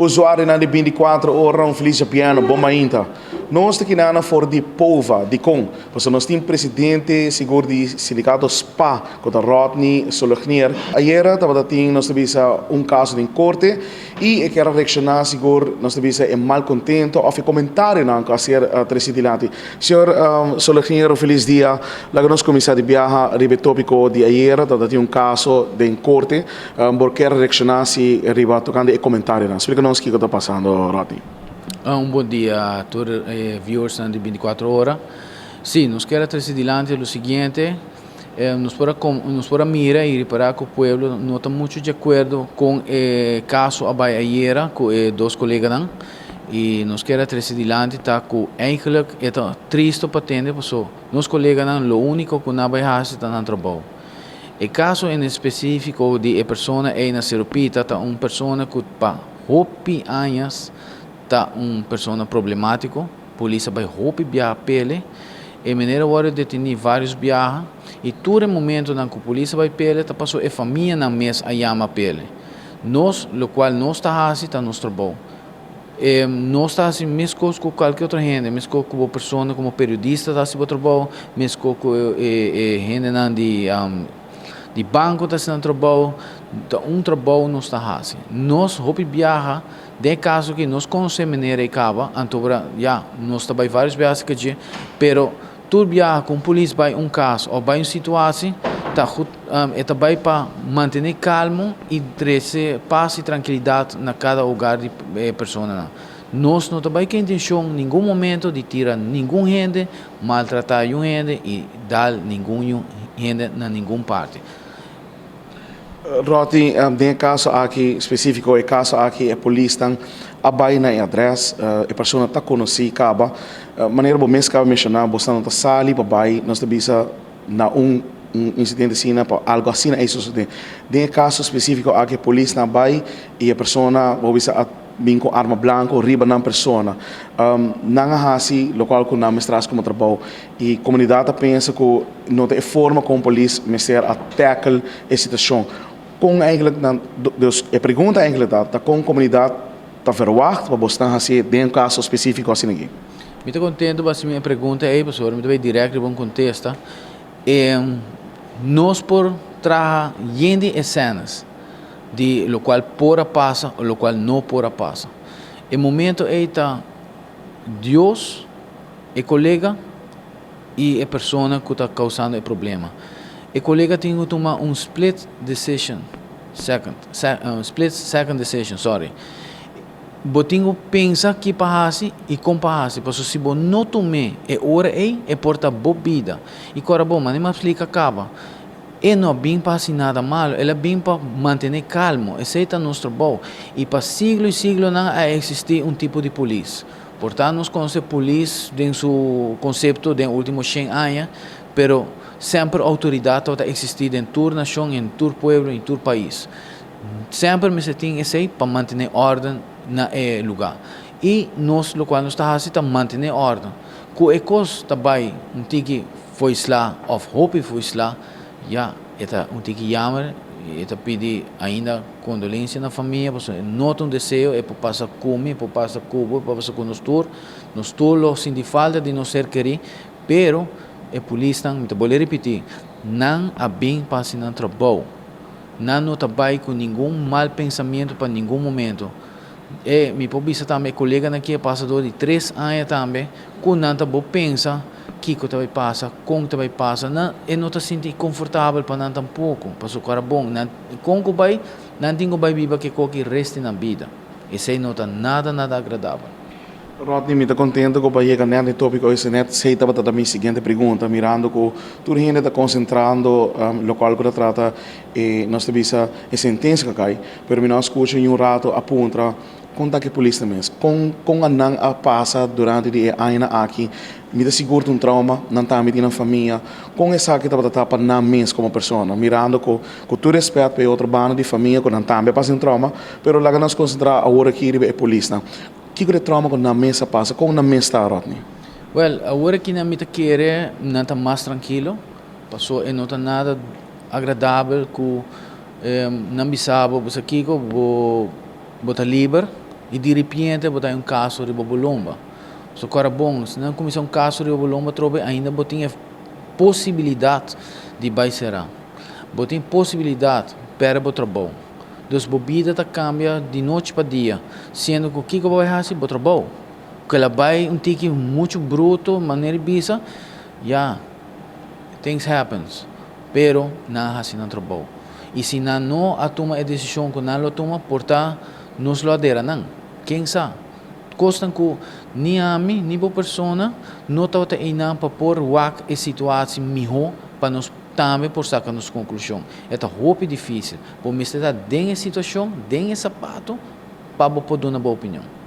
Usuarionan di 24 ora, un felis piano, bon mainta. Nos ta akinan for di POVA, dikon? Pasobra nos tin presidente sigur di sindikato SPA, ku ta Rodney Solognier. Ayera tabatin, nos ta bisa, un kaso den korte i e ke reakshoná sigur, nos ta bisa, e malkontentu òf e komentarionan ku a ser trese dilanti. Señor Solognier, un felis dia. Laga nos kuminsá di biaha riba e tópiko di ayera, tabatin un kaso den korte. Bo ke reakshoná si riba tokante e komentarionan. Splika nos kiko ta pasando, Rodney. Un bon dia tur viewers di 24 ora. Si, nos ke trese dilanti lo siguiente. Nos por mira i ripará ku e pueblo no ta muchu di akuerdo ku e kaso a bai ayera ku e dos koleganan i nos ke trese dilanti ta ku eigenlijk ta tristu pa tende, paso nos koleganan lo úniko ku nan a bai hasi ta nan trabou. E kaso en espesífiko di e persona ei na Seropita ta un persona ku pa hopi aña ta un persona problemátiko. Polis a bai hopi biaha p'e. E meneer a wòrdu detení vários biaha i tur e momentonan ku polis a bai p'e ta paso e famianan mes a yama p'e. Nos, lokual nos ta hasi ta nos trabou. Nos ta hasi meskos ku kualke otro hende, meskos ku persona komo periodista ta hasi bo trabou, meskos ku hendenan di banko ta hasi nan trabou, ta un trabou nos ta hasi. Nos hopi biaha, den kaso ku nos konosé meneer ei kaba, anto ya, nos ta bai vários biaha ku pero tur biaha ku polis bai un kaso òf bai un situashon, ta goed, e ta bai pa mantené kalmu i trese pas i trankilidat na kada hogar di persona. Nos no ta bai ku intenshon ningun momento di tira ningun hende, maltratá un hende i dal ningun hende na ningun parti. Rodney, den e kaso aki spesífiko, e kaso aki e polisnan a bai na e adrès, e persona ta konosí kaba. Manera bo mes kaba menshoná, bo no ta sali pa bai, nos ta bisa na un insidente asina, pa algu asina ei sosodé. Den e kaso spesífiko aki, polisnan a bai i e persona, bo bisa, a bin ku arma blanku riba nan persona. Nan a hasi lokual ku nan mester hasi komo trabou. I komunidat a pensa ku no ta e forma kon polis mester a tackle e situashon. Kon eigenlijk nan, dus e pregunta eigenlijk ta kon komunidat ta verwacht pa bo stan hasi den un kaso spesífiko asina aki? Mi ta kontentu pa mi pregunta ei, pasobra mi ta bai dirèkt riba un kontesta. Nos por traha yen di escenas di lokual por a pasa o lokual no por a pasa. E momento ei ta Dios, e kolega i e persona ku ta kousando e problema. E kolega tin ku tuma un split decision, second, split second decision, sorry. Bo tin ku pensa kiko pa hasi i kon pa hasi, pasobra si bo no tum'é e ora ei, e por ta bo bida. I kora bon, manera mi a splika kaba, e no a bin pa hasi nada malu, el a bin pa mantené kalmu, esei ta nos trabou. I pa siglo i siglonan a eksistí un tipo di polis. Por tantu, nos konosé polis den su konsepto den último 100 aña, pero semper outoridat ta eksistí den tur nashon, den tur pueblo, den tur pais. Semper mester tin esei pa mantené órden na e lugá. I nos, lokual nos ta hasi, ta mantené órden. Ku e kos ta bai un tiki fo'i sla òf hopi fo'i sla, ya, e ta un tiki jammer, e ta pidi ainda kondolensia na famia, pasobra no ta un deseo, e por pasa ku mi, e por pasa ku bo, e por pasa ku nos tur. Nos tur lo sinti falta di nos ser kerí, pero e polisnan, mi ta bolbe ripití, nan a bin pa hasi nan trabou. Nan no ta bai ku ningun mal pensamentu pa ningun momento. Mi por bisa tambe e koleganan aki a pasa dor di 3 aña tambe, ku nan ta bo pensa kiko ta bai pasa, kon ta bai pasa. Nan e no ta sinti konfortabel pa nan tampoko, pasobra kora bon, nan kon ku bai, nan tin ku bai biba ku e koki resto di nan bida. Esei no ta nada nada agradabel. Rodney, mi ta kontentu ku bo a yega net na e tópiko esei net. Esei tabata mi siguiente pregunta, mirando ku tur hende ta konsentrando lokual ku ta trata e, nos ta bisa, e sentensia ku a kai, pero mi no a skucha niun ratu a puntra kon ta ku e polisnan mes, kon nan a pasa durante di e añanan aki. Mi ta sigur ta un trauma, nan tambe tin nan famia. Kon esaki tabata ta pa nan mes komo persona, mirando ku tur rèspèt pa e otro banda di famia ku nan tambe a pasa un trauma, pero laga nos konsentrá awor aki riba e polisnan. Kiko e trauma ku nan mes a pasa? Kon nan mes ta, Rodney? Well, awor aki nan mi ta kere nan ta mas trankilo, paso e no ta nada agradabel ku nan bisa bo, bo sa kiko, bo ta liber. I di ripiente bo ta un kaso riba bo lomba. So kòrda bon, si nan kuminsá un kaso riba bo lomba atrobe ainda bo tin e posibilidat di bai será. Bo tin posibilidat pèrdè bo trabou. Dus bo bida ta kambia di nochi pa dia, siendo ku kiko bo bai hasi? Bo trabou. Ku el a bai un tiki muchu bruto manera di bisa, ya, things happens, pero nan a hasi nan trabou. I si nan no a tuma e desishon ku nan lo tuma, por ta nos lo a dera nan. Ken sa? Kosnan ku ni ami ni bo persona no tabata einan pa por wak e situatie mihó pa nos tambe por saka nos konklushon. E ta hopi difísil. Bo mester ta den e situashon, den e sapato, pa bo por duna bo opinion.